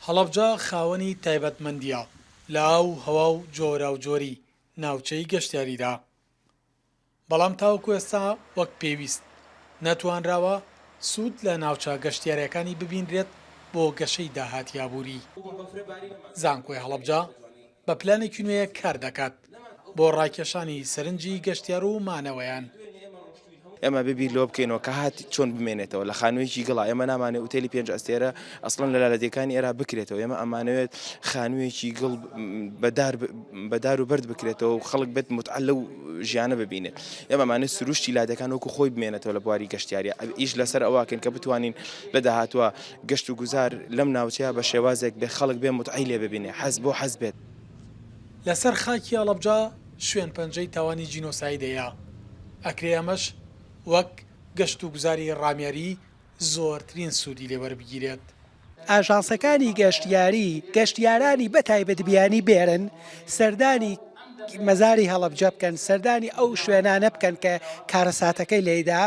هەڵەبجە خاوەنی تایبەتمەندییە لە ئاو و هەوا و جۆراوجۆری ناوچەی گەشتیاریدا، بەڵام تاوەکو ئێستا وەک پێویست نەتوانراوە سوود لە ناوچە گەشتیارییەکانی ببینرێت بۆ گەشەی داهاتی ئابووری. زانکۆی هەڵەبجە بە پلانێکی نوێ کار دەکات بۆ ڕاکێشانی سەرنجی گەشتیار و مانەوەیان. ئێمە بێ بیر لەوە بکەینەوە کە هات چۆن بمێنێتەوە لە خانوویەکی گڵا، ئێمە نامانەوێت ئوتێلی پێنج ئەستێرە ئەسڵەن لە لالەدێکانی ئێرا بکرێتەوە، ئێمە ئەمانەوێت خانوویەکی گڵ بە دار بە دار و بەرد بکرێتەوە و خەڵک بێت متعە لەو ژیانە ببینێت. ئێمە ئەمانەوێت سروشتی لادێکان وەکو خۆی بمێنێتەوە لە بواری گەشتیاریە. ئیش لەسەر ئەوەکەین کە بتوانین لە داهاتووە گەشت و گوزار لەم ناوچەیە بە شێوازێک بێ خەڵک بێ متعەی لێ ببینێ، حەز بۆ حەز بێت. لەسەر خاکی هەڵەبجە شوێن پەنجەی تاوانی جینۆساید هەیە، ئەکرێ ئەمەش وەک گەشتوگوزاری ڕامیاری زۆرترین سوودی لێ وەربگیرێت. ئاژانسەکانی گەشتیاری گەشتیارانی بە تایبەت بیانی بێرن سەردانی مەزاری هەڵەبجە بکەن، سەردانی ئەو شوێنانە بکەن کە کارەساتەکەی لێیدا،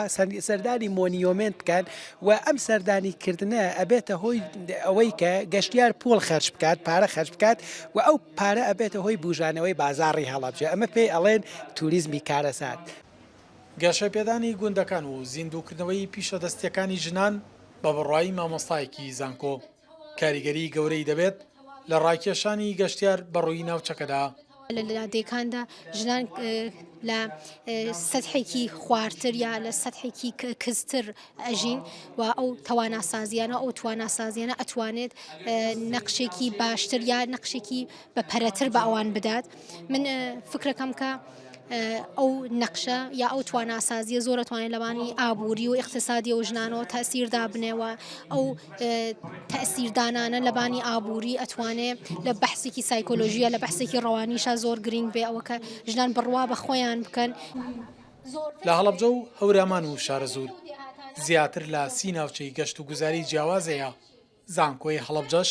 سەردانی مۆنیۆمێنت بکەن و ئەم سەردانی کردنە ئەبێتە هۆی ئەوەی کە گەشتیار پوڵ خەرج بکات، پارە خەرج بکات و ئەو پارە ئەبێتە هۆی بوژانەوەی بازاڕی هەڵەبجە، ئەمە پێی ئەڵێن توریزمی کارەسات. گەشەپێدانی گوندەکان و زیندووکردنەوەی پیشە دەستییەکانی ژنان بە بڕوای مامۆستایەکی زانکۆ کاریگەری گەورەی دەبێت لە ڕاکێشانی گەشتیار بەڕووی ناوچەکەدا. لە لادێکاندا ژنان لە سەتحێکی خوارتر یا لە سەتحێکی کزتر ئەژین و ئەو تەواناسازیانە ئەو تواناسازیانە ئەتوانێت نەقشێکی باشتر یا نەقشێکی بە پەرەتر بە ئەوان بدات من فکرەکەم کە ئەو نەقشە یا ئەو تواناسازیە زۆر ئەتوانێت لەوانی ئابووری و ئیقتسادی و ژنانەوە تەسیر دابنێەوە ئەو تەسیردانانە لەبانی ئابووری ئەتوانێ لە بەحسێکی سایکۆلۆژیە لە بەحسێکی ڕەوانیشا زۆر گرنگ بێ ئەوە کە ژنان بڕوا بە خۆیان بکەن. لە هەڵەبجە و هەورامان و شارەزوور زیاتر لە سی ناوچەی گەشتوگوزاری جیاواز هەیە، زانکۆی هەڵەبجەش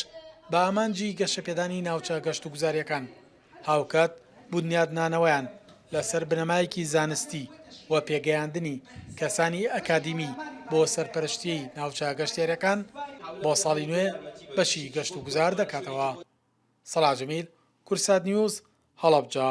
بە ئامانجی گەشەپێدانی ناوچە گەشتوگوزارییەکان، هاوکات بونیادنانەوەیان لەسەر بنەمایەکی زانستی و پێگەیاندنی کەسانی ئەکادیمی بۆ سەرپەرشتیی ناوچە گەشتیارییەکان، بۆ ساڵی نوێ بەشی گەشتوگوزار دەکاتەوە. سەڵاح جەمیل، کوردسات نیوز، هەڵەبجە.